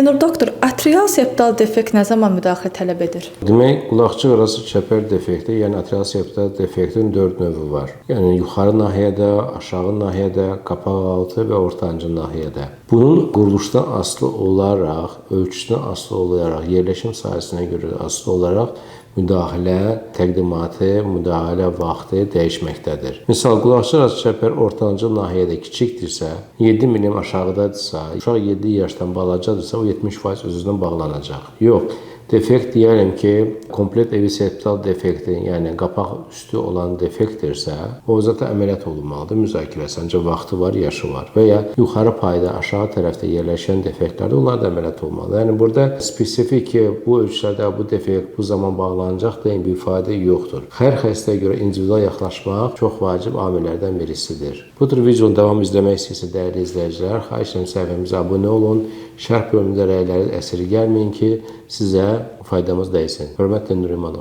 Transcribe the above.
Elnur doktor, atrial septal defekt nə zaman müdaxilə tələb edir? Demək, qulaqcıq arası çəpər defekti, yəni atrial septal defektin 4 növü var. Yəni yuxarı nahiyədə, aşağı nahiyədə, qapaqaltı və ortancıl nahiyədə. Bunun quruluşdan asılı olaraq, ölçüsündən asılı olaraq, yerləşim sahəsinə görə asılı olaraq müdaxilə təqdimatı, müdaxilə vaxtı dəyişməkdədir. Misal, qulaqcıq arası çəpər ortancıl nahiyədə kiçikdirsə, 7 mm aşağıdadırsa, uşaq 7 yaşdan balacadırsa, o 70% öz-özünə bağlanacaq. Yox, defekt deyəlim ki, komplet evi septal defekti, yəni qapaq üstü olan defektdirsə, o zaten əməliyyat olunmalıdır, müzakirəsi, ancaq vaxtı var, yaşı var. Və ya yuxarı payda, aşağı tərəfdə yerləşən defektlərdə onlar da əməliyyat olmalıdır. Yəni burada spesifik ki, bu ölçülərdə bu defekt bu zaman bağlanacaq deyən bir ifadə yoxdur. Hər xəstəyə görə individual yaxınlaşmaq çox vacib amillərdən birisidir. Bu tür videonun davamı izləmək istəyirsə dəyərli izləyicilər, xahiş edirəm səhifəmizə abunə olun. Şərh bölümündə rəyləri əsirgəməyin ki, sizə faydamız dəysin. Hörmətlə Nurimanov.